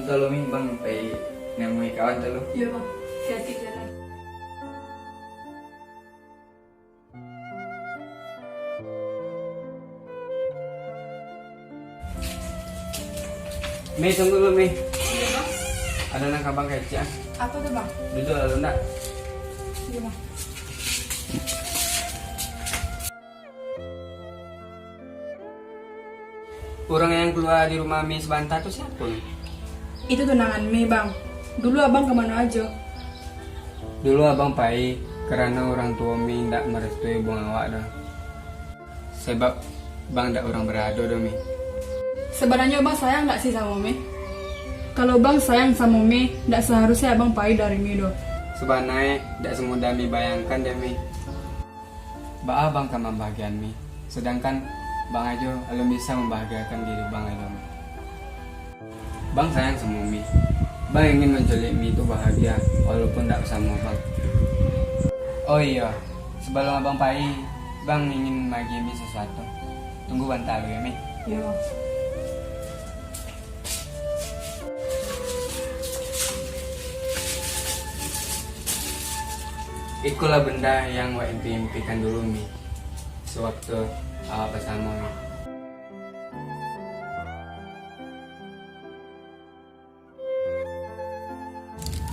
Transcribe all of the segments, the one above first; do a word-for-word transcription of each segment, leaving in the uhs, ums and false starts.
Tolong Mi, Bang pai nemui kawan tu lo. Iyo, Bang. Hati-hati jalan. Mi, tunggu dulu, Mi. Iyo, Bang. Ado nan ka Bang kecek, ah. Apo tu, Bang? Duduak dulu, ndak? Iyo, Bang. Urang yang kalua di rumah Mi sabanta tu siapo, Mi? Itu tunangan Mi, Bang. Dulu abang ka mano ajo? Dulu abang pai, karano urang tuo Mi indak marestui hubungan awak doh. Sabab Bang indak urang barado doh, Mi. Sabananyo Bang sayang ndak sih samo Mi? Kalau Bang sayang samo Mi, ndak saharusnyo Abang pai dari Mi doh. Sabananyo ndak samudah Mi bayangkan doh, Mi. Baa Bang ka mambahagiaan Mi, sadangkan Bang ajo alun bisa mambahagiakan diri Bang ajo, Mi. Bang sayang samo Mi. Bang ingin manculik Mi tu bahagia, walaupun ndak samo Bang. Oh iyo, sabalum Abang pai, Bang ingin maagiah Mi sasuatu. Tunggu sabanta dulu yo, Mi. Iyo, Bang. Ikolah benda yang wak impi-impikan dulu, Mi, sawaktu awak basamo, Mi.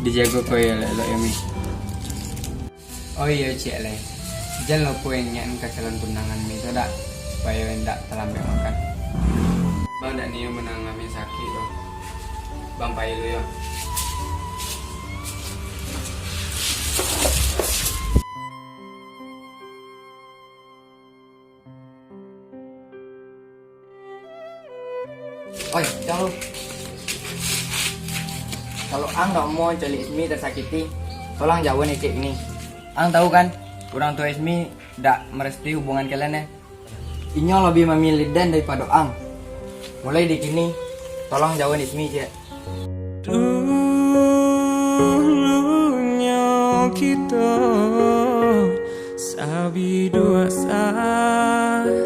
Dijago ko yo elok-elok yo, Mi. Oh iyo, ciek lai. Jan lupo ingekan ka calon tunangan Mi tu dak, supayo indak talambek makan. Bang dak niyo manangani sakik tu. Bang pai dulu yo. Oi, Cong. Kalau ang ndak mau caliak Ismi tersakiti, tolong jauhan Icik ini. Ang tahu kan, urang tuo Ismi ndak merestui hubungan kalian, eh. Inyo lebih memilih den daripado ang. Mulai di kini, tolong jauhan Ismi, Cik. Dulunyo kito sabiduo sa-